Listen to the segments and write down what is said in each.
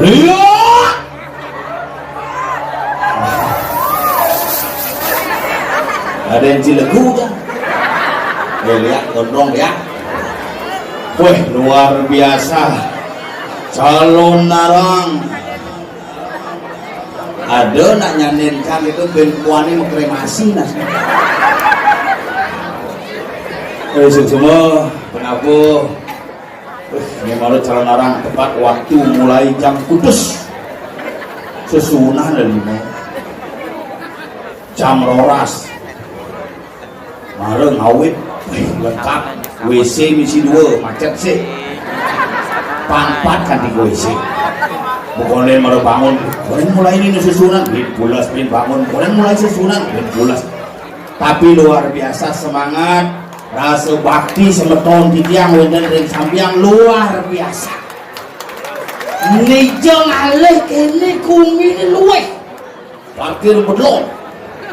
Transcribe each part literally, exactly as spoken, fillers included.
Iya. Ada yang cilegu dah. Eh, lihat gondrong ya. Weh, luar biasa. Calon narang. Ada nak nyanin kan itu ben kuani mau kremasi nah. Eh, semua penabuh. Wih, ini malu calon narang tepat waktu mulai jam kudus. Sesunah dari lima. Jam roras. Mara ngawit, wih, lengkap. W C misi dua, macet sih. Pangpat kan di W C. Bukan lain mara bangun. Orang mulai ini susunan, bin pulas, bin bangun. Orang mulai susunan, bin pulas. Tapi luar biasa semangat, rasa bakti semeton titiang wonten ring sambiang luar biasa. Nija ngalih kene kumi ni luwih. Parkir bedlong.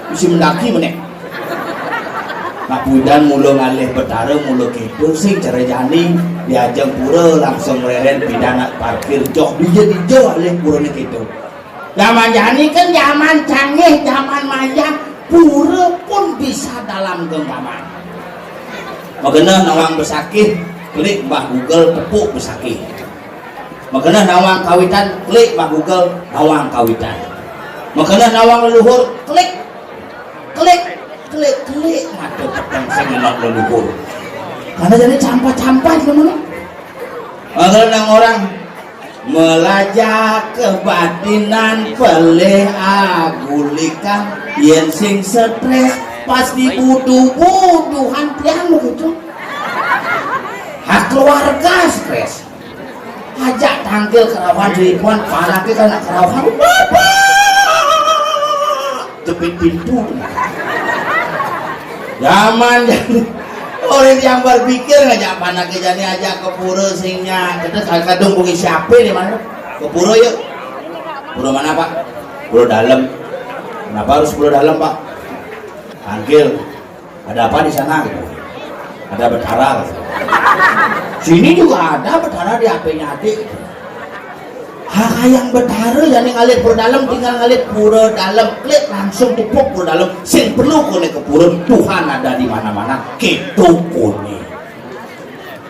Mesti mendaki meneh. Nak pidan mula ngalih Betara mula keto sing cara jani diajeng pura langsung reren pidan nak parkir joh dija-dija alih purane keto. Zaman jani kan zaman canggih, zaman maya, pura pun bisa dalam genggaman. Magenah nawang besakih, klik Mbah Google tepuk besakih. Magenah nawang kawitan, klik Mbah Google nawang kawitan. Magenah nawang leluhur, klik, klik, klik, klik, mata peteng sing enak leluhur. Karena jadi campa-campa di mana? Magenah nang orang melajah kebatinan pelih agulikan, yen sing stres pasti butuh-butuhan tiang begitu. Hak keluarga stres. Ajak tangkil kerawan ribuan, panake kan nak kerawan. Bapak! Jepit pintu. Zaman jani. Orang yang berpikir ngajak panake jani ajak ke pura sing nya. Kita kadung bagi siapa di mana? Ke pura yuk. Pura mana, Pak? Pura Dalam. Kenapa harus Pura Dalam, Pak? Tangkil. Ada apa di sana gitu? Ada Betara gitu. Sini juga ada Betara di H P-nya adik gitu. Hal yang Betara jani ngalih pura dalam, tinggal ngalih pura dalam, klik langsung tepuk pura dalam. Sing perlu kone ke pura, Tuhan ada di mana-mana. Gitu kone.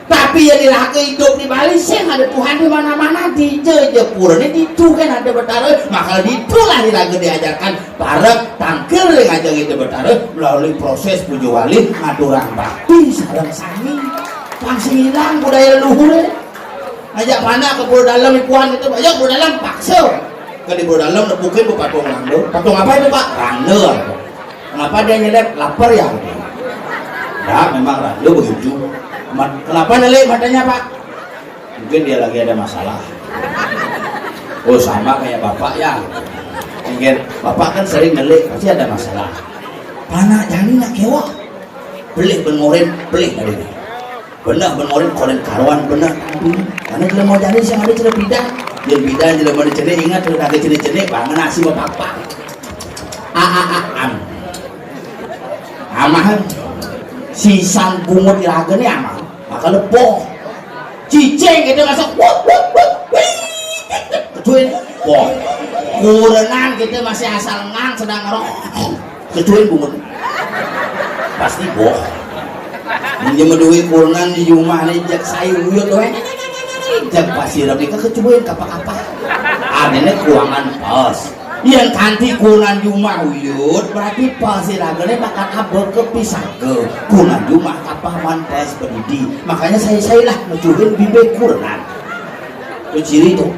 Tapi ya di raga hidup di Bali sing ada Tuhan di mana-mana, di je je pura ni di tu kan ada Betara, maka di itulah di raga diajarkan. Parek tangkil ring ajeng Ida Betara melalui proses puja wali ngaturang bakti sareng sami. Pang sing ilang budaya leluhur. Ngajak panak ke Pura Dalem ikuan gitu, ayo Pura Dalem paksa. Ke di Pura Dalem nepukin ke patung Rangda. Patung apa itu, Pak? Rangda. Kenapa dia nyelip? Lapar ya? Ya, memang Rangda begitu. Ma-, kenapa nelik matanya, Pak? Mungkin dia lagi ada masalah. Oh, sama kayak bapak ya. Mungkin bapak kan sering nelik, pasti ada masalah. Panak jani nak kewak. Pelih ben ngoren, pelih tadi. Benar ben ngoren, koren karuan benar. Karena jelema jani sing ada jelema bidan. Jelema bidan, jelema cenik, ingat, jelema ada cenik-cenik, bangun nasi bapak. A, a, a, am. Amahan. Sisan bungut iraga ni amah. Maka lepoh. Cicing kita masuk. Wuk, wuk, wuk, wih. Kecuin. Boh. Kurenan kita masih asal ngang sedang ngerok. Kecuin bungut. Pasti boh. Minjem duit kurenan di rumah ni, jak saya uyut, weh. Jak pasti rapi ke kecuin, kapa-kapa. Adanya kuangan pas. Yang kanti kurenan di rumah uyut, berarti pasti ragane bakal abah ke pisah ke. Kurenan di rumah kapaman pas berdidi. Makanya saya, saya lah ngecuin bibir kurenan. Itu ciri tuh.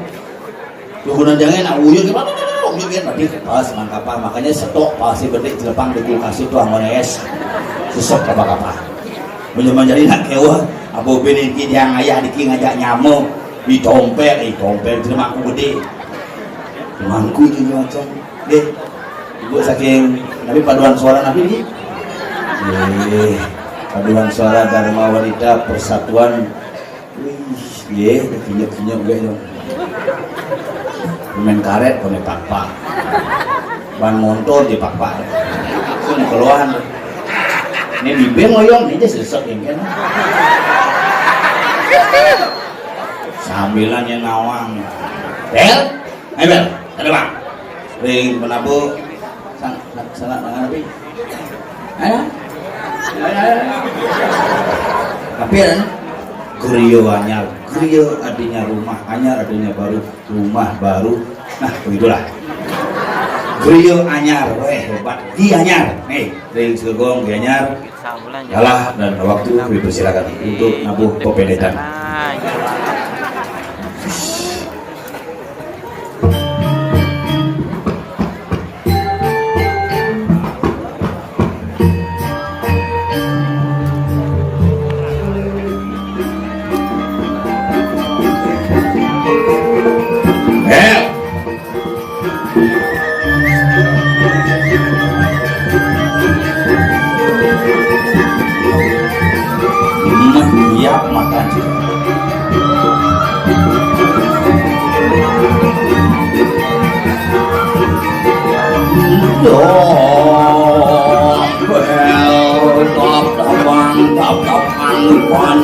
Tuhunan jangan nak uyut ke mana, uyut kan berarti pas mangkapa. Makanya stok pasti bedik jelepang di kulkas itu amun es. Sesok kapa-kapa. Menjadi nak kewa, apa bini ki dia ngayah diki ngajak nyama, di tompel, eh, tompel itu mangku gede. Mangku itu macam. Deh, ibu saking, tapi paduan suara nabi ni. Eh, paduan suara Dharma Wanita Persatuan. Wih, ye, kinyuk-kinyuk gue dong. Main karet, kone pakpak. Ban motor di pakpak. Itu mau keluar. Ini bibir ngoyong, ini aja sesek ini kan. Sambilan nyén nawang. Bel, ayo Bel, ada Bang. Ring penabuh. Sang, sang, salah dengan apa? Ayo. Ayo, ayo, ayo. Tapi ada griya anyar, griya artinya rumah, anyar artinya baru, rumah baru. Nah, begitulah. Griya anyar, weh hebat. Gianyar. Nih, ring Segong Gianyar. Kalah dan waktu dipersilakan untuk nabuh pependetan. Mah, iya, makan sih. Yo, bel, tap, tapang, tap, tapang, pan.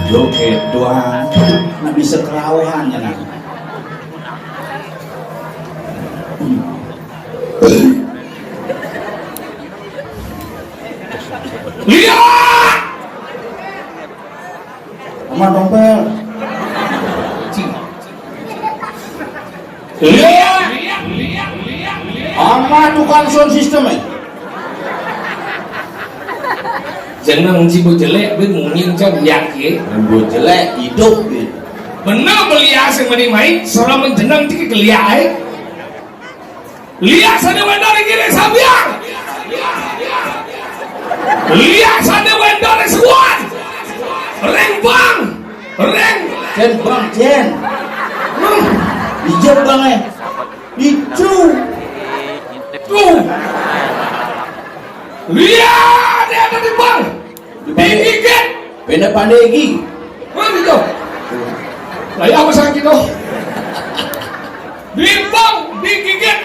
Joget doang, nggak bisa kerawahan ya, nah. Iya. Aman dong, Pel. Cing. Iya. Ama tukang sound system, eh. Jeneng si Bu Jelek, bin mungkin cak biak ye. Bu Jelek hidup gitu. Bener belia sing meni main, sora menjeneng cik kelia, eh. Liak sane wendar iki rek sambiar. Liak sané wéntor sing kuat. Réng bang. Réng. Cén bang, cén. Hmm. Ijo bang, eh. Ijo. Tuh. Liak, dia ada di bang. Digigit. Benda pandai iki. Mana itu? Lah ya, apa sakit tuh? Di bang, digigit.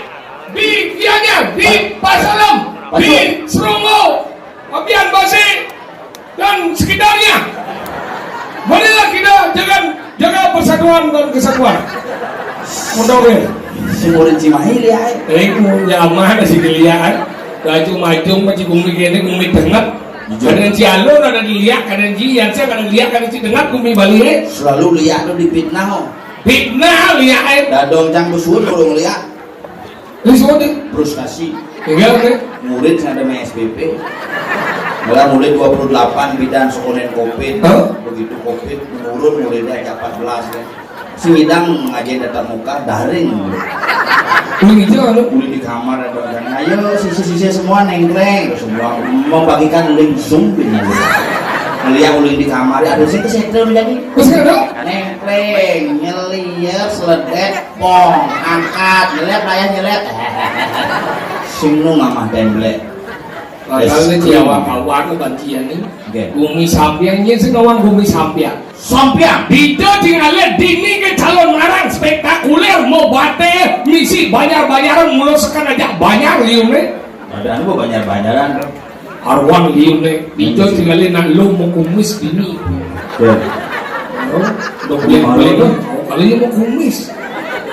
Di dianya, di pasalem, di serungu. Abian basi dan sekitarnya. Marilah kita jaga, jaga persatuan dan kesatuan. Mudah-mudahan. Si murid Cimahi liak, eh. Eh, ya mana sih dilihat? Laju maju, maju gumi gini, gumi tengah. Kadang si alun ada dilihat, kadang si yang saya kadang lihat, kadang si dengar gumi Bali, eh. Selalu liak tuh dipitnah, oh. Fitnah liak, eh. Dadong cang besuun urung liak. Terus apa tuh? Frustasi. Tinggal, eh. Murid sing ada main S B P. Mula murid dua puluh delapan bidan sekolah covid. Hah? Begitu covid menurun, muridnya aja empat belas, ya. Sing ngidang ngaji tatap muka, daring. Ini gitu, anu. Uli di kamar ada orang, "Ayo, siswa-siswa semua nengkleng." Semua membagikan link Zoom ini. Ngeliat uli di kamar, ada sih kesetel jadi. Terus ada? Nengkleng, nyeliar, seledet, pong, angkat, nyeliat, layar nyeliat. Sing nu ngamah temblek. Padahal ini Jawa kawan, bancian ini. Oke. Gumi Sampiang, ini sing ngawang Gumi Sampiang. Sampiang. Dita tingalé dini ke calon ngarang spektakuler, mau baté, misi banjar-banjaran, mula sekan aja banjar liuné. Ada anu banjar-banjaran, kan? Arwang liuné. Dita tingalé nak lu mau kumis dini. Betul. Oh, dok beli-beli dong. Oh, kalau ini mau kumis.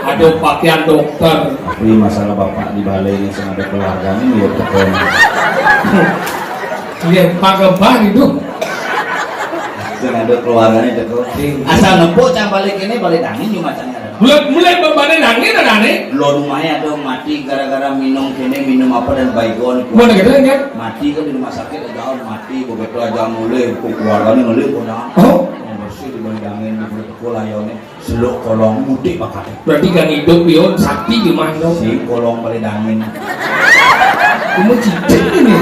Ada pakaian dokter. Tapi masalah bapak di balai ini sing ada keluarga ini, ya, pokoknya. Iya, Pak Gempar itu. Sing ada keluarganya itu. Asal nepuk cang balik ini, balik angin cuma cang ada. Mulai, mulai berbalik angin ada nih. Lo rumahnya ada mati gara-gara minum kene, minum apa dan baygon. Mana gitu kan? Mati kan di rumah sakit ada mati, begitu aja mulai, keluarganya mulai kena. Oh. Yang bersih di balik angin, di balik kepulauannya. Seluk kolong mudik bakal. Berarti kan hidup yo sakti di mana? Si kolong balik angin. Kamu cicing ini.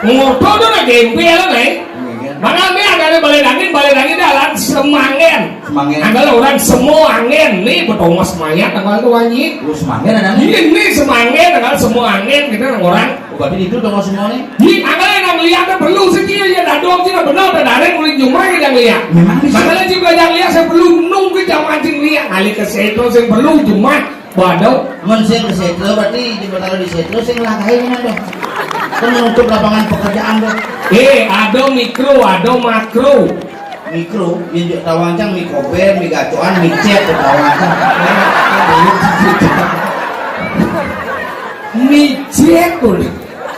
Ngotot tuh nak gempel lah, eh. Iya, kan? Makanya ada balik angin, balik angin dah lah semangen. Semangen. Ada orang semua angin nih, bertongas mayat tanggal tuh wajib. Lu semangen ada nih? Iya, nih semangen, tanggal semua angin, gitu, orang. Oh, berarti itu dong semua nih? Ih, angkal yang lihat tuh perlu sih, dia ya dadong sih, benar, ada dareng, mulai jumah yang lihat. Memang bisa. Makanya sih belajar lihat, saya perlu nunggu jam anjing lihat. Kali ke setro, saya perlu jumah, badau. Mun sing ke setro, berarti di perkara di setro, sing langkahin kan dong. Kan menutup lapangan pekerjaan dong. Eh, ada mikro, ada makro. Mikro, injuk tawang cang, mie kober, mie gacoan, mie cet, tawang cang. Mie cet, boleh.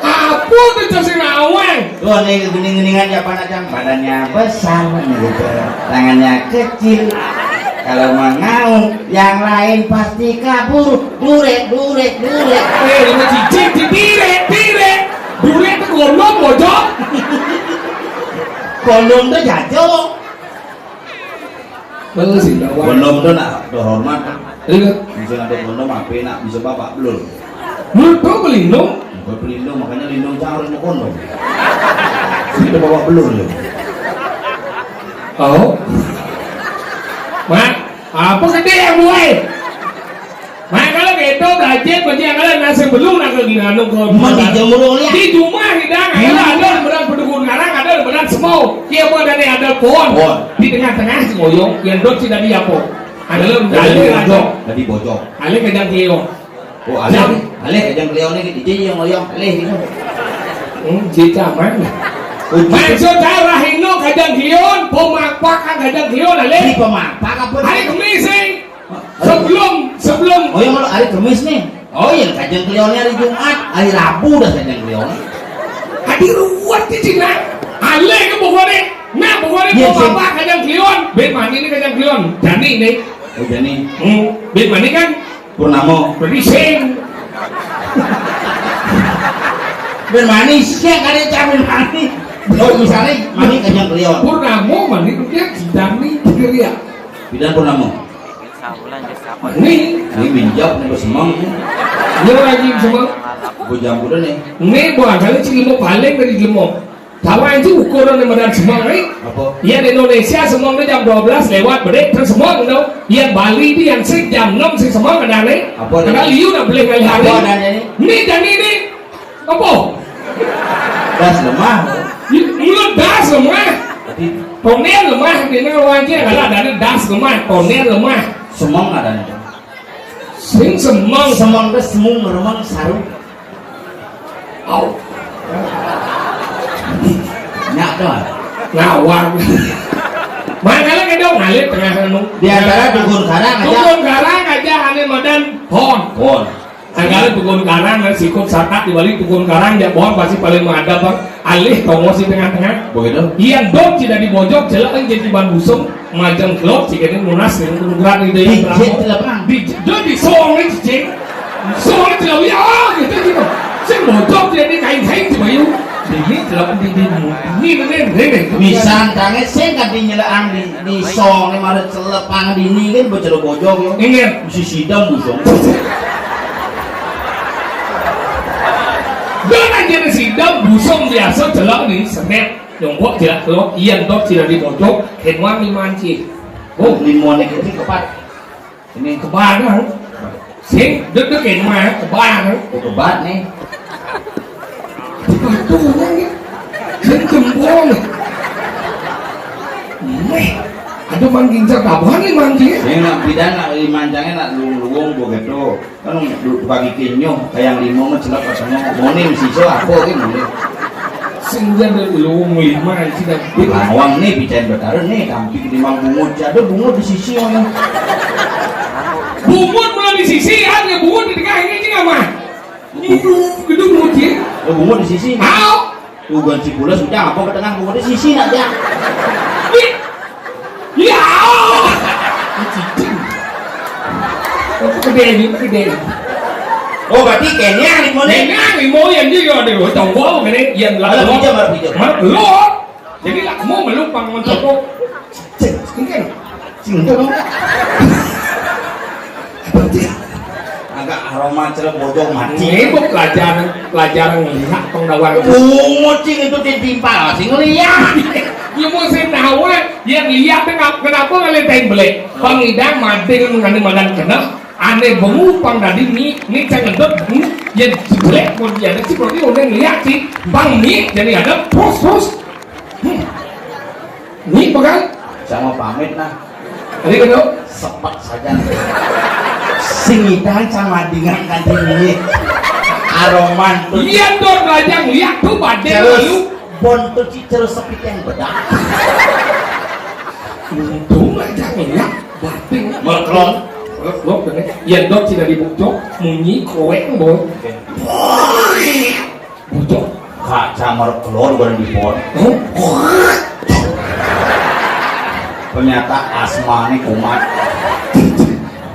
Apa tuh, Cok, sing nawang? Tuh, nih, gening-geningan ya, Pak Najang. Badannya besar, nih, gitu. Tangannya kecil. Kalau mau ngaung, yang lain pasti kabur. Durek, durek, durek. Eh, ini cicik, cicik, direk, direk. Durek tuh gondong, bocor. Kondom tuh jajo. Bagus sih, Pak. Kondom tuh nak terhormat. Iya. Bisa ada kondom apa nak bisa bapak belum? Belum tuh pelindung. Bukan pelindung, makanya lindung cang harus mau kondom. Itu bapak belum ya. Oh. Mak, apa gede yang mulai? Mak, kalau gitu, gaji, gaji yang ada nasi belum nak lagi nganu kau. Mau dijemur oleh? Di rumah, hidang, ada, ada benar pendukung ngarang, ada benar semua. Dia mau ada nih, ada pohon. Pohon. Di tengah-tengah si ngoyong, yang dot si tadi apa? Ada lo, ada Jadi lo, bojong, ada. Jadi bojong. Ada kejang keliong. Oh, alih, Jam. Alih kejang keliong ini, di sini yang ngoyong, alih gitu. Hmm, jika mana? Oh, gitu. Maksud saya Rahino kejang keliong, pemapak kejang keliong, alih. Di pemapak apa? Hari Kemis, eh. Sebelum, sebelum. Oh, yang kalau hari Kemis nih. Oh, yang kejang keliongnya hari Jumat, hari Rabu dah kejang keliong. Hari ruwet di Cina. Alih ke pokoknya. Nah, pokoknya Iya, pemapak kejang keliong. Bet mani ini kejang keliong. Jani nih. Oh, Jani. Hmm, bet mani kan? Purnamo. Berising. Ben mani, siang kali cah ben mani. Oh, misalnya mani kejang kelion. Purnamo mani dia Jani geria. Bidan Purnamo. Mani. Ini minjak nih semang. Dia lagi semang. Bujang kuda nih. Ini buah kali cili mau paling dari jelmo. Kawan ji ukuran ni madan semeng ni. Apa? Yan Indonesia semeng ni jam dua belas lewat bedik terus semeng tu. Yan Bali ni yan sing jam enam sing semeng madan ni. Apa ni? Kadang liu nak beli ngalih hari. Apa adanya ni? Ni jani ni. Apa? Das lemah. Mulut das lemah. Tapi toner lemah, dia nak orang je. Kalau ada das lemah, toner lemah. Semeng adanya. Sing semeng. Semeng ke semung, remeng, saru. Au. Nyak tu. Ngawang. Mangkala kedong ngalir tengah anu. Di antara dukun karang aja. Dukun karang aja ane madan pon. Pon. Mangkala dukun karang, ada sikut sakat di balik dukun karang, dia pohon pasti paling menghadap, Bang. Alih tongos di tengah-tengah. Begitu. Iya, dok tidak di bojok, jelek kan jadi ban busung. Majeng kelok, jika ini lunas, ini kenugrahan ini dari Prabu. Dijit telepang. Di, dia di song ni, cicing. Song ni telepang, ya, gitu, gitu. Sing bocor dia ni kain-kain, cuma yuk. Ini telepang di, di, ini, ini, ini, ini. Bisa antangnya, sing kan di nyeleang di, di song ni, mara telepang di ini kan, bocor bojok, yo. Ingat. Mesti sidam, busung. Dia kan jadi sidam, busung biasa, celak ni, senet. Nyongkok jelek kelok, iya dok tidak di bojok, kenwang ni manci. Oh, limau ni kecil kepat. Ini kebat kan? Sing, duduk ke rumah, kebat kan? Oh, kebat ni. Kebat tu kan ni. Sing jempol ni. Meh, ada mangging satabuhan ni mangging. Ini nak bidan nak lima jangnya nak luung-luung begitu. Kan du-, bagi kenyo, kayang limo mah celak rasanya. Moning siso apa ke moning? Sing jani luung lima, sing jani. Bawang ni, bicain betara ni, kampi di mang bungut. Ada bungut di sisi mana? Bungut mula di sisi, ada bungut di tengah ini, cing apa? Itu, itu bungut, cing. Ada bungut di sisi. Au. Tuh ganti pula sudah apa ke tengah bungut di sisi nak dia. Ih. Ya. Cicing. Itu gede ni, gede. Oh, berarti kenya limo ni. Kenya limo yang dia ada dua tonggo ni, yang Malah lah. Pinjam, malah pinjam. Malah belum. Jadi lah, mau meluk pang mentok. Cing, cing kan? Cing, enggak dong. Berarti agak aroma celep bojong mati. Ini pelajaran, pelajaran ngelihat tong dawar. Bungut, cing, itu ditimpal, sing ngeliat. Ya mau saya tahu, yang lihat kenapa, kenapa ngeliatin belik? Pangidang mading ngani madan kena, ane bengu pang dadi ni, ni cang ngedot, ni, ya jelek pun dia ada sih, berarti orang ngeliat sih. Pang ni, jadi ada, terus, terus. Hmm. Ni pegang. Sama pamit nah. Tadi kedok. Sepet saja. Singitan sama dengan kan ini. Aroman tu. Iya dong, raja ngeliat tu badan. Terus lalu. Bon tu ci terus sepi yang bedak. Untung raja ngeliat batin. Merkelon. Merkelon, bener. Iya dong, tidak dibucok, munyi, koek, boy. Oke. Bujur. Kaca merek telur bareng di pohon. Ternyata asmane kumat.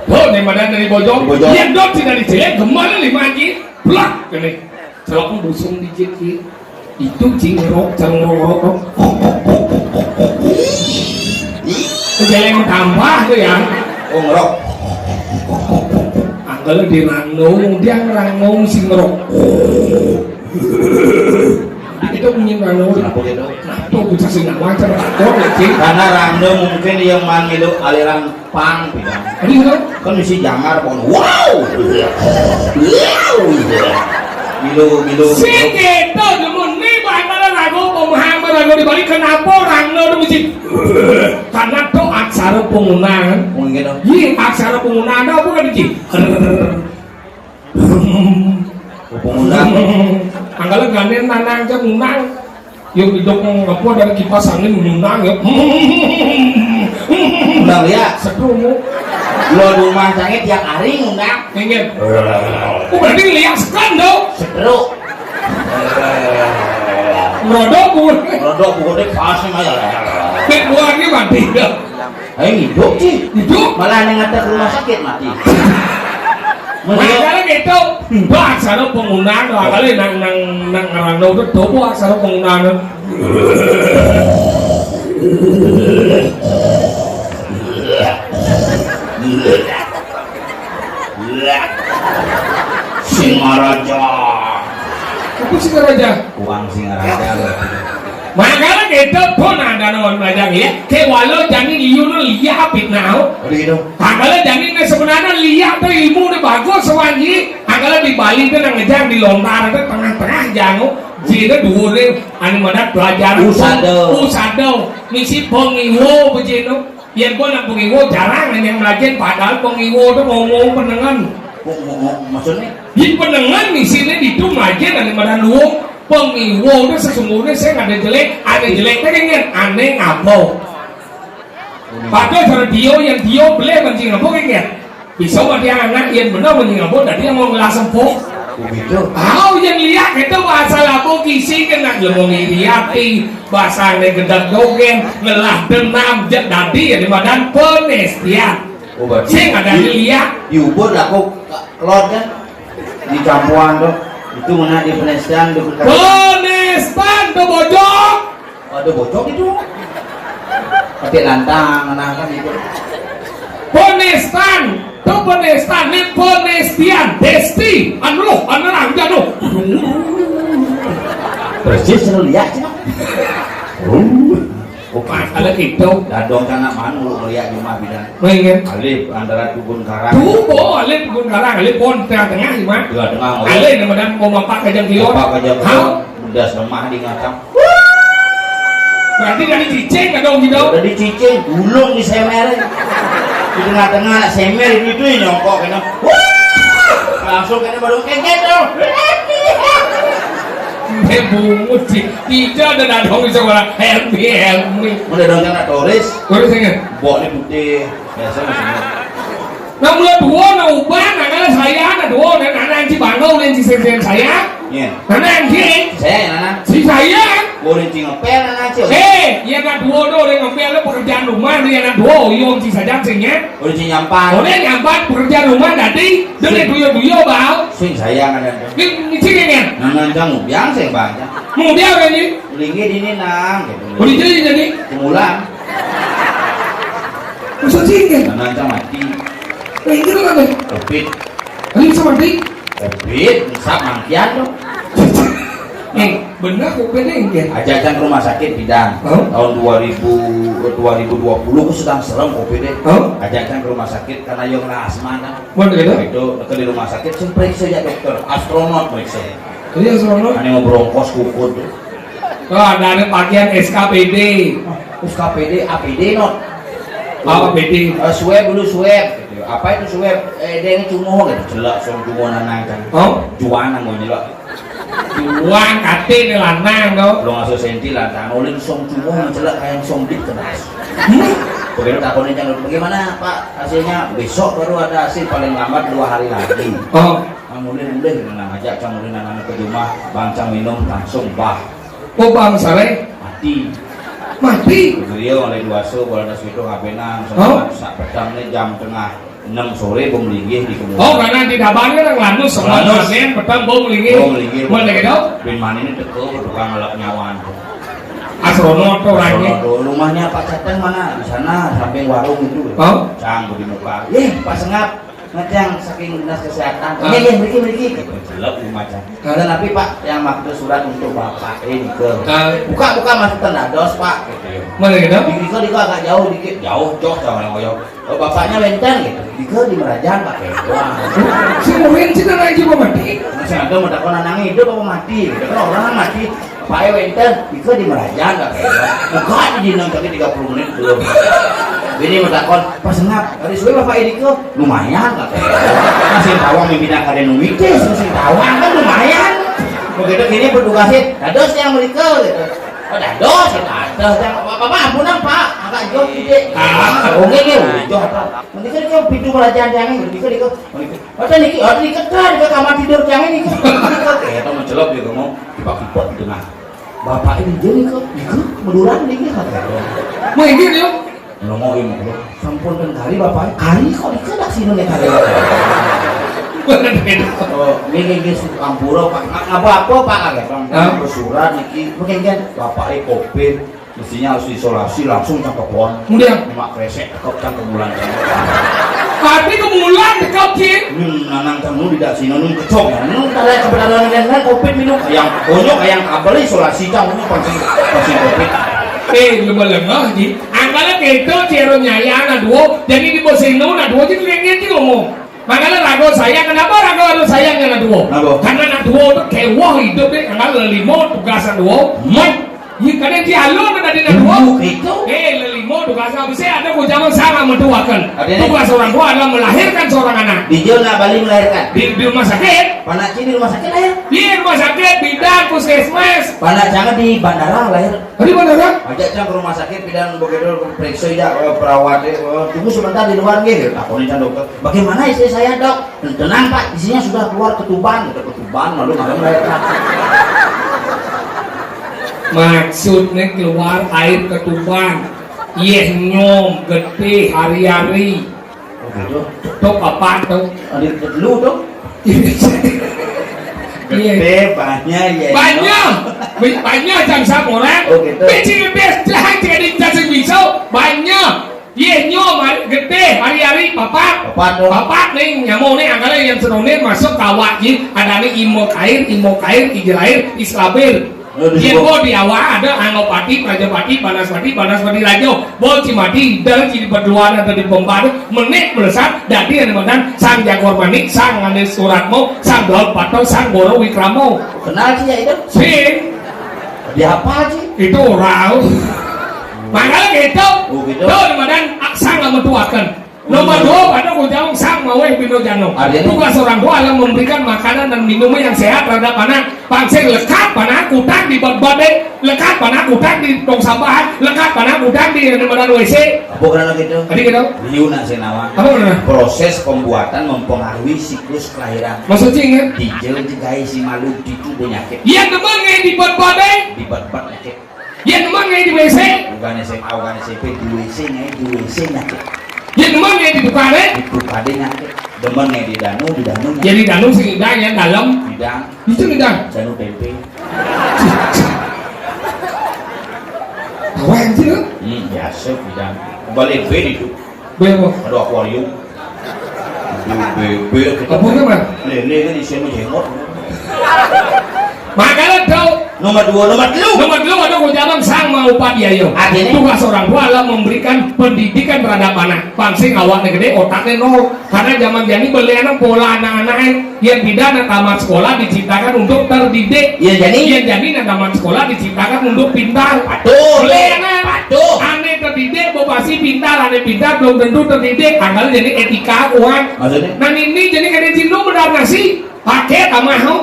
Tuh, di mana dari bojong? Di bojong. Iya, dot, si dari jelek, gemar lima ji. Plak, gini. Celok busung di jit, ki. Itu cingrok, cengrok. Jelek tambah tuh ya. Oh, ngerok. Angkel di rangnung, dia rangnung si ngerok. Itu bunyi rangnung. Kenapa gitu? Kenapa bocah sing nggak wajar? Kok ya, Cing? Karena rangda mungkin yang mangilu aliran pang, gitu. Aduh, gitu. Kan mesti jangar, pokoknya. Wow! Wow! Milu, milu. Sing gitu, dulu nih, bahkan ragu, pemahaman ragu di balik, kenapa rangda tuh mesti? Karena tuh aksara penggunaan. Mungkin, oh. Iya, aksara penggunaan apa kan, Cing? Pengundang. Anggala gandeng nanang aja ngundang. Yuk, didok ngapa dari kipas angin ngundang ya. Ngundang ya. Setrumuk. Lo rumah sange tiap hari ngundang. Ingin. Oh, berarti lihat sekan dong. Setruk. Merodok pun. Merodok pun deh pas sama ya. Bek buahnya mati dah. Ayo hidup sih. Hidup. Malah yang ngantar ke rumah sakit mati. Masalah gitu. Bah, aksara penggunaan lah kali nang nang nang ngerando itu tuh aksara penggunaan. Singaraja. Apa Singaraja? Uang Singaraja. Itu pun ada nawan belajar ya. Kewala jani liu nu liak fitnah. Ada gitu. Angkala jani ne sebenarnya liak tu ilmu ne bagus sawanji. Angkala di Bali tu nang ngejang di lontar tu tengah-tengah jang. Ji tu dua ne anu madan belajar. Usada. Usada. Misi pengiwo bejino. Yen pun nak pengiwo jarang yang ngelajen padahal pengiwo tu ngomong penengan. Ngomong maksudnya? Di penengan di sini di tu ngelajen anu madan luung. Pengiwo tu sesungguhnya saya ada jelek, ada jelek tu kan ane ngabau. Padahal cara dia yang dia boleh mancing ngabau kan. Bisa mati anak yang benar mancing ngabau tadi yang mau ngelas empuk. Begitu. Tahu yang lihat itu bahasa labu kisi kena ngomong iri hati, bahasa ane gedek dogen, ngelah denam, jek dadi ya di badan penestian. Oh, berarti sing ada di, lihat. Diubur aku kelot kan? Di campuran tu. Itu mana di penestian tu. Penestian tu bojok. Ada bocor gitu. Pakai lantang, nah kan itu. Ponestan, tu ponestan, ni ponestian, desti, anu loh, anu rangga tu. Persis lu lihat sih. Oh, kalau gitu. Dadong sana mana lu melihat rumah bidan. Main. Alif antara kebun karang. Tuh, bo, alif kebun karang, alif pon tengah-tengah, gimana? Tengah-tengah, alif. Alif nama dan mau mapak kajang kion. Mapak kajang kion. Hah? Udah semah di ngacang. Berarti dari cicing ada gitu. Udah dicicing, gulung di semer. Di tengah-tengah anak semer itu, itu yang nyongkok kena. Wah! Langsung kena baru kayak gitu. Eh, bungut sih. Tidak ada dadong di sekolah. Helmi, helmi. Udah dong kena turis. Turis ingat. Bok ni putih. Biasa masih. Nah, mula dua, nah, ubah, nah, kalau saya, nah, dua, nah, nah, nah, Ci Bangau, nah, Ci Sen-Sen saya. Iya. Nah, nah, Ci. Saya, nah, nah. Si saya. Boleh Ci ngepel, nah, nah, Ci. Eh, ya, nah, dua, dua, boleh ngepel, lo pekerjaan rumah, nih, ya, nah, dua, yo, Ci saja, singnya. Boleh Ci nyampan. Boleh nyampan, pekerjaan rumah, nanti, dene duyo-duyo, bau. Sing saya, nah, nah. Ini, ini, singnya. Nah, nah, kamu, biang, sing, bang. Mau biang, kan, ini? Linggih di ini, nang, gitu. Boleh jadi, jadi. Kemulan. Maksud sih, kan? Nah, nah, mati. Nah, itu kan, ya? Covid. Ini bisa mati? Covid, bisa mangkian tuh. Eh, bener covid ini, kan? Ajak-ajak ke rumah sakit bidan. Hah? Tahun dua ribu, dua ribu dua puluh aku sedang serem covid deh. Hah? Ajak-ajak ke rumah sakit karena yang kena asma kan. Mana gitu? Itu ke di rumah sakit, sing periksa ya dokter, astronot periksa. Iya, astronot. Ini mau bronkos kuku tuh. Oh, ada, ada pakaian S K P D. S K P D, A P D, not. Apa P D? Eh, swab dulu, swab. Gitu. Apa itu swab? Eh, dia ini cungo gitu. Jelek, song cungo nanang kan. Oh? Juana mau jelek. Juan kate ni lanang tu. Belum masuk senti lanang. Oleh song cungo menjelek kayak song bit keras. Hmm? Begitu takonin jangan, "Bagaimana, Pak, hasilnya?" "Besok baru ada hasil, paling lambat dua hari lagi." Oh. Ngulin ulih nang ajak cang ulin anak ke rumah, bang cang minum langsung bah. Oh, bang sare? Mati. Mati? Beliau oleh dua so, bola das itu ngabenang, hah? Sak petang ni jam tengah enam sore, bom linggih di kebun. Oh, karena di dabannya nang lanus, semua lanus. Ngaben, petang bom linggih. Bom linggih. Mana gitu? Bin Mani ini teko tukang ngelak nyawan. Astronot tuh orangnya. Astronot tuh. Rumahnya Pak Cateng mana? Di sana, samping warung itu. Oh? Cang, di muka. Eh, Pak Sengap. Ngejang saking dinas kesehatan. Ah. Iya, iya, mriki, mriki. Jelek rumah cang. Ah. Dan tapi, Pak, yang maksud surat untuk Bapak ini ke. Ah. Buka, buka, masih tenda dos, Pak. Mana gitu? Di, di, di agak jauh dikit. Jauh, jauh sama yang ngoyo. Oh, bapaknya wenten gitu. Di ke di Merajan, Pak. Wah. Si Muin sih nang aja mau mati. Masih ada mau takon anak hidup apa mati? Gitu. Kan orang mati. Pae wenten, iko di Merajan, Pak. Buka di dino, tapi tiga puluh menit belum. Bini mau takon, "Pak Sengap, tadi sore Bapak ini ke?" "Lumayan, Pak." Masih tawang mimpi nak ada numitis, masih tawang kan lumayan. Begitu gini petugasnya, "Dados yang mereka," gitu. "Oh, dados, ya, dados." Yang, "Bapak, ampunan, Pak. Agak jauh, tidak." Ah, oke, oke, jauh, Pak. Mendingan ke pintu Merajan, jangan, gitu, gitu. Mata niki, oh, niki kan ke kamar tidur cang ini. Kita mencelok ya, kamu tiba-tiba di tengah. Bapak ini dia nih kok, nih kok, meluran nih kok. Mau ini dia. Ngomong ini kok. Sampun kan kari bapak, kari kok di kedak sini nih kari. Oh, ini, ini sudah ampura, Pak. Nggak apa-apa, Pak, kata, Bang. Hah? Bersurat niki, mungkin kan bapak ini covid. Mestinya harus diisolasi langsung cang kepon. Kemudian? Mak kresek, tekep cang kemulan. Tapi kemulan tekep, Cing. Hmm, nanang cang nu tidak sih, nu kecok ya. Nu kada kebenaran dengan covid minum. Yang bonyok, yang kabel isolasi cang, nu pasti, pasti covid. Eh, lu melengah, Ji. Angkala kéto, céro nyayang anak duo. Jadi di bosino anak duo, jadi lengket, Ji, ngomong. Makanya raga sayang, kenapa raga harus sayang anak duo? Kenapa? Karena anak duo itu kéweh hidup deh, angkala lelimo tugas anak duo. Mat. Iya, kadang dialog tadi anak duo. Dulu itu. Eh, lelimo tugas apa sih? Ada ku zaman sama metuakan. Ada. Tugas orang tua adalah melahirkan seorang anak. Di Jona Bali melahirkan. Di, di rumah sakit. Panak di rumah sakit lahir. Di rumah sakit, bidan, puskesmas. Panak jangan di bandara lahir. Tadi bandara? Ajak cang ke rumah sakit, bidan begitu periksa ya, eh, perawat, eh, tunggu sebentar di luar, gitu. Takonin cang dokter. Bagaimana istri saya, Dok? Tenang, Pak, isinya sudah keluar ketuban. Udah ketuban, lalu malam lahir. Maksudnya keluar air ketuban. Yeh nyom, getih, hari-hari. Oh, gitu. Tok apa tuh? Ada lu tuh. Iya. Gede, banyak, ya. Banyak. Banyak jam saporan. Oh, gitu. Biji bes, jangan jadi jasa bisa. Banyak. Yeh, nyom, hari, gede, hari-hari, papat. Papat, dong. Papat, nih, nyamuk, nih, angkala yang seronin masuk kawat, nih. Ada, nih, imok air, imok air, kijil air, islabir. Aduh. Yén bo di awak ada Anggapati, Prajapati, Banaspati, Banaspati Raja. Bo cimati, dal ciri berduaan ada di pembar, menik melesat, dadi ane madan, Sang Jagor Manik, Sang Ane Suratmo, Sang Daud Pato, Sang Goro Wikramo. Kenal sih ya itu? Sing. Di apa sih? Itu orang. Makanya gitu. Oh, gitu. Tuh, ane madan, Sang Lama Tuakan. Nomor dua, pada ku jawab Sang Maweh Bino Jano. Artinya? Tugas orang tua adalah memberikan makanan dan minumnya yang sehat terhadap anak. Pang sing lekap, panak kutang di bad-bade, lekap, panak kutang di tong sampah, lekap, panak kutang di yang dimana W C. Apa karena gitu? Tadi gitu? Liu nak sing nawang. Apa karena? Proses pembuatan mempengaruhi siklus kelahiran. Maksudnya ingat? Dijel jegai si malu ditu penyakit. Yang demen ngai di bad-bade? Di bad-bad penyakit. Yén demen ngai di W C? Bukan S M A, bukan S M P, di W C ngai, di W C nyakit. Yén demen ngai di tukade? Di tukade nyakit. Demen ngai di danu, di danu nyakit. Jadi danu sing indah ya, dalam. Bidang. Itu indah. Danu tempe. Tawa anjir, lu. Hmm, biasa bidang. Balik B itu. Bebo. Ada akuarium. Bebek. Apa namanya? Lele kan isinya jenggot. Makanya tahu. Nomor dua, nomor telu. Nomor telu ada ku jawab Sang Maupadia. Artinya? Tugas orang tua adalah memberikan pendidikan terhadap anak. Pang sing awaknya gede, otaknya nol. Karena zaman jani beli anak pola anak-anak. Yang tidak anak tamat sekolah diciptakan untuk terdidik. Iya, jadi? Yang jadi anak tamat sekolah diciptakan untuk pintar. Betul. Boleh, anak? Betul. Ane terdidik, bo pasti pintar. Ane pintar belum tentu terdidik. Angkala jadi etika, kuat. Maksudnya? Nah, ini jadi kada cintu benar nasi. Pakai tamah, ho.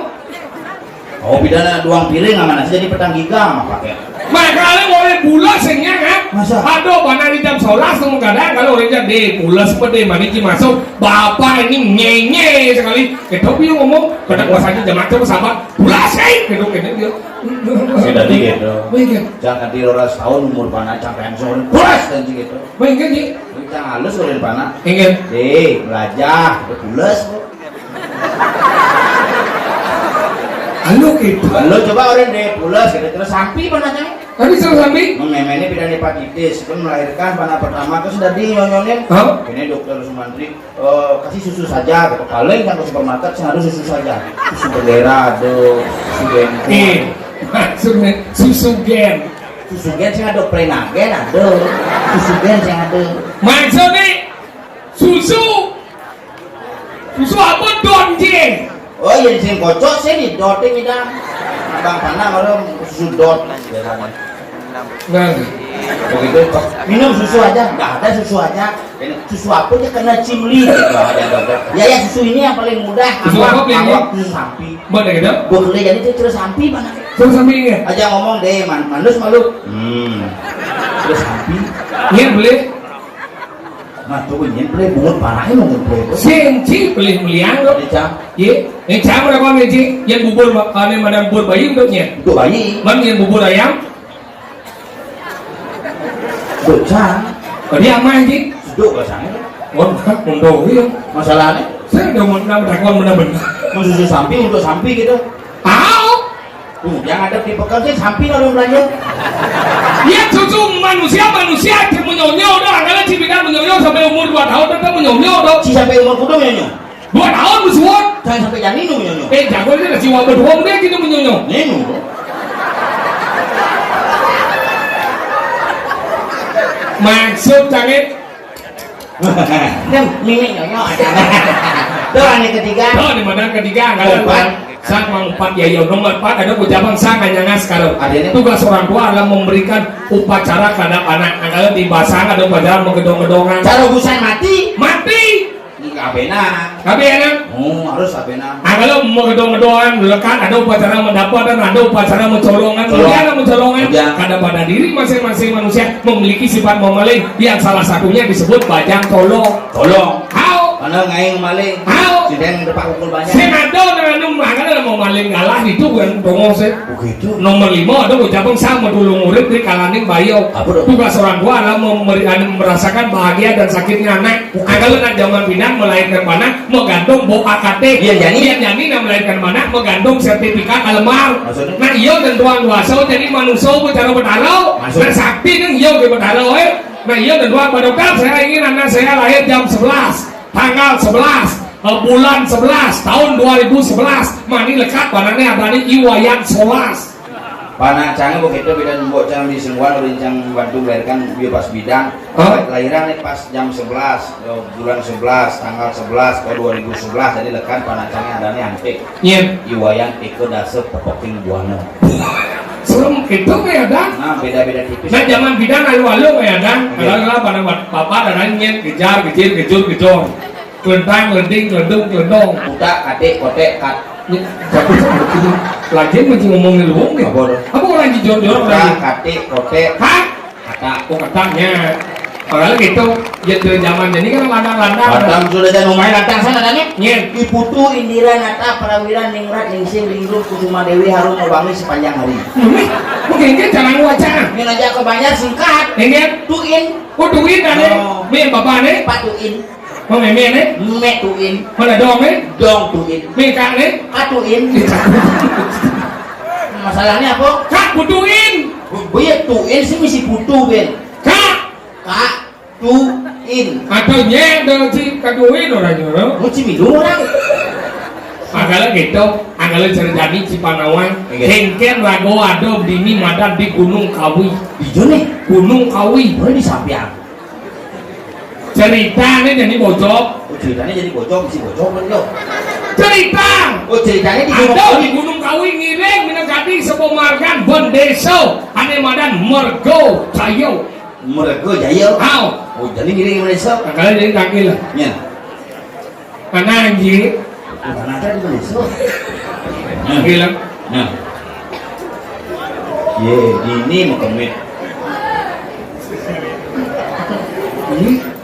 Oh, pidana duang piring sama nasi jadi petang giga sama pakai. Makanya boleh bulas yang kan? Masa? Aduh, mana di jam sebelas tuh kadang kalau orang jadi bulas pede mani masuk. Bapak ini ngenye sekali. Kita piye ngomong, kadang bahasanya jam macam sabar. Bulas, eh, gitu, gitu, gitu. Sing dadi gitu. Mungkin. Jangan di rolas tahun umur panak, cang pensiun. Bulas dan gitu. Mungkin, Ji. Ini cang halus oleh panak. Ingat. Deh, belajar. Bulas kok. Halo, gitu. Halo, coba orang deh, bulas gitu. Terus sampi panaknya? Tadi suruh sampi? Memang ini bidan hepatitis, kan melahirkan panak pertama, terus dadi nyonyonin. Hah? Ini dokter Sumantri. Eh, kasih susu saja gitu. Paling yang ke supermarket sih harus susu saja. Susu bendera ada, susu bengkok. Eh, maksudnya susu gen. Susu gen sih ada, Prenagen ada. Susu gen sih ada. Maksudnya susu, susu apa, Don, Ji? Oh, yang sing kocok sih di dot ini dah. Abang panak orang susu dot. Nah. Begitu, Pak. Minum susu aja, nggak ada susu aja. Ini susu apa aja kena cimli gitu, ada dokter. Ya, ya, susu ini yang paling mudah. Susu apa, Bli? Awak susu sampi. Mana gitu? Gua kerja jadi tuh terus sampi mana? Terus sampi ya? Aja ngomong deh, man, manus malu. Hmm. Terus sampi. Iya, boleh. Nah, tuh ini boleh bungut parahnya nunggu boleh. Senci boleh meliang lo. Ada cang. Ye, yang cang berapa, Ji? Yang bubur, ane mana bubur bayi untuknya? Untuk bayi. Man yang bubur ayam? Bocah. Tadi aman, Ji. Seduk rasanya. Oh, bukan, untung, iya. Masalahnya? Saya udah mau nambah takon benar-benar. Mau susu sampi untuk sampi gitu. Au! Tuh, yang ada di pekan sih sampi kalau belanja. Ya, susu manusia, manusia aja menyonyo udah, karena cipikan menyonyo sampai umur dua tahun tetap menyonyo udah. Si sampai umur kudu menyonyo. Dua tahun bersuat. Jangan sampai jangan minum, nyonyo. Eh, jago ini lah jiwa berbohong deh gitu menyonyo. Minum. Maksud cangé. Yang mimik nyonyo ada. Tuh, anu ketiga. Tuh, di mana ketiga? Anggalan empat. Empat. Sang mangumpat yaya. Nomor empat ada ucapan sang nganyangas sekarang. Artinya? Tugas orang tua adalah memberikan upacara terhadap anak. Anggalan di basang ada upacara menggedong-gedongan. Cara busan mati. Mati. Ini kabéhna. Kabéhna. Oh, harus kabéhna. Anggalan menggedong-gedongan, lekat ada upacara mendapat dan ada upacara mencolongan. Colong. Kemudian ada mencolongan. Kemudian. Karena pada diri masing-masing manusia memiliki sifat memaling yang salah satunya disebut bajang tolong. Tolong. Hao. Mana ngaing maling? Hao. Si Deng depak pukul banyak. Sing ada orang anu, makanya mau maling kalah itu bukan tongos ya. Begitu. Nomor lima ada ucapan sama dulu murid di kalaning bayo. Apa dong? Tugas orang tua adalah memberi, anu, merasakan bahagia dan sakitnya anak. Bukan. Anggalan zaman pindah melahirkan anak, menggantung bau A K T. Iya, jadi? Iya, jadi, nah, melahirkan anak, menggantung sertifikat alemar. Maksudnya? Nah, iya, dan tuan kuasa jadi manusia bicara betara. Maksudnya? Nah, sakti kan iya ke betara, eh. Nah, iya, dan tuan, Pak Dokter, saya ingin anak saya lahir jam sebelas, tanggal sebelas, eh, bulan sebelas, tahun dua ribu sebelas. Mani lekat, panahnya ada nih Iwayan Solas. Panah cangé begitu, bida nembok cang di Sengguan, udah cang bantu melahirkan, dia pas bidang. Hah? Lahiran nih pas jam sebelas, eh, bulan sebelas, tanggal sebelas, tahun dua ribu sebelas, jadi lekat panah cangé ada nih antik. Iya. Iwayan Eka Dasa Pepeking Buana. Serem itu kayak ada. Nah, beda-beda tipis. Nah, zaman bidang alu-alu kayak ada. Iya. Kalau, kalau pada papa ada nanya, kejar, kecil, kejur, kejor. Kelentang, kelending, kelendung, kelendong. Kutak, katik, kotek, kat. Ini, tapi lagi masih ngomongin luwung nih. Apa tuh? Apa orang jujur-jujur orang? Kutak, katik, kotek. Hah? Kata. Oh, katanya. Padahal gitu, ya, dari zaman jadi kan lantang-lantang. Lantang sudah, jangan main lantang sana, tanya. Iya. Di Putu, Indira, Nata, Prawira, Ningrat, Ningsih, Linglung, Kusuma Dewi, Harum, Wangi sepanjang hari. Hmm, mungkin kan cara wacana. Ini aja ke banyak singkat. Iya. Tuin. Oh, tuin ada. Oh. Nih, bapak nih. Pak Tuin. Mana méméné? Mék tuin. Mana dongé? Dong tuin. Mékané? Katuin. Masalahnya apa? Kak butuin. Bu-, buya tuin sih misi butuh, Ben. Kak. Kak tuin. Atau nyé dong si katuin orang nyuruh. Mau si minum orang. Anggalan gitu, anggalan ceritani si Panawang. Iya. Kéngkén rago ada dini madan di Gunung Kawi. Di Jone? Gunung Kawi. Boleh disampian. Ceritanya jadi bojok. Oh, ceritanya jadi bojok, isi bojok kan, yo? Cerita. Oh, ceritanya di Gunung Kawi. Ada di Gunung Kawi ngiring, mina jadi sepemargan bendesa. Ane madan Mergo Jaya. Mergo Jaya? Aw. Oh, jadi ngiring bendesa. Anggalan jadi tangkil lah. Ya. Mana anjing? Mana ada di bendesa? Tangkil lah. Nah. Ye, ini mau kemit. Ini.